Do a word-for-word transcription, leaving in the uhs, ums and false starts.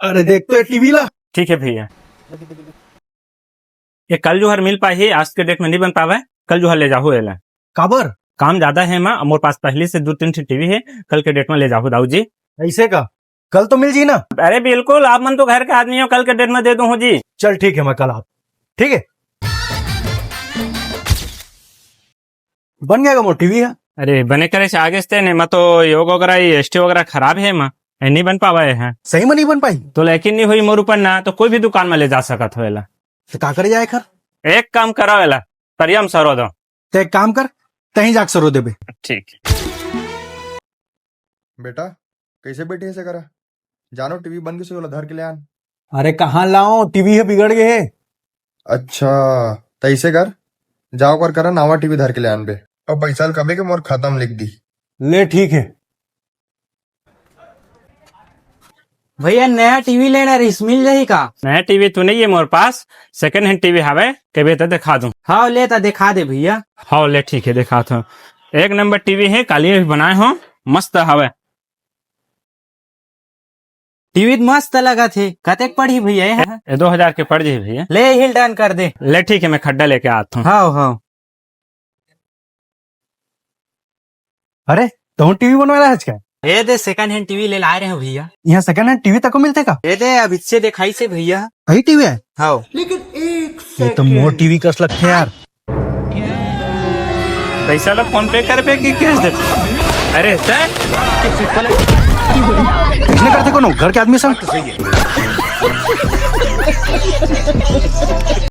अरे देख तो ये टीवी ला। ठीक है भैया, ये कल जो हर मिल पाही, आज के डेट में नहीं बन पावे, कल जो हर ले जाहू एला। काबर? काम ज्यादा है माँ, मोर पास पहले से दो तीन ठे टीवी है, कल के डेट में ले जाहू दाऊ जी। ऐसे का? कल तो मिल जी ना? अरे बिल्कुल, आप मन तो घर के आदमी हो, कल के डेट में दे दूँ जी। चल ठीक है, मैं कल आप, ठीक है। बन गया मोर टीवी है। अरे बने करे से आगे से ने, मैं तो योग वगैरह, ये एसटी वगैरह खराब है माँ, ये नहीं बन पावा है। सही में नहीं बन पाही? तो लेकिन नहीं हुई मोर ऊपर ना, तो कोई भी दुकान में ले जा सकत हो एला। तो का करे जाए कर? एक काम करा एला, तरियम सरो दो। ते एक काम कर, तहीं जाके सरो देबे। ठीक। बेटा, कैसे बैठे से करा? जानो टीवी बन के से ओला धर के ले आन। अरे कहाँ लाओ, टीवी है बिगड़ गए है। अच्छा, तैसे कर, जाओ कर करा नावा टीवी धर के ले आन बे। और पैसा ल कबे के मोर खाता में लिख दी। ले ठीक है। भैया नया टीवी लेना रहीस, मिल जाही का? नया टीवी तो नहीं है मोर पास, सेकंड हैंड टीवी हावे, कबे तो दिखा दूं। हाँ ले ता दिखा दे भैया। हाँ ले ठीक है, दिखा था। एक नंबर टीवी है, काली में भी बनाए हो, मस्त हवे। टीवी त मस्त लगत हे, कतेक पड़ही भैया ये? ये दो हजार के पड़ जाही भैया। ले हिल डन कर दे। ले ठीक है, मैं खड्डा लेके आत हूँ। हाँ हाँ। अरे, तहूँ टीवी बनवाए ला आज का? ये दे सेकंड हैंड टीवी ले लाए रहे हो भैया। यहाँ सेकंड हैंड टीवी तको मिलथे का? ये दे अब इससे दिखाई से भैया। अही टीवी है? हाँ। ये तो मोर टीवी कस लगथे यार। पैसा ला फोन पे करबे कि कैश दे? अरे सर, इसने करथे कोनो घर के आदमी संग।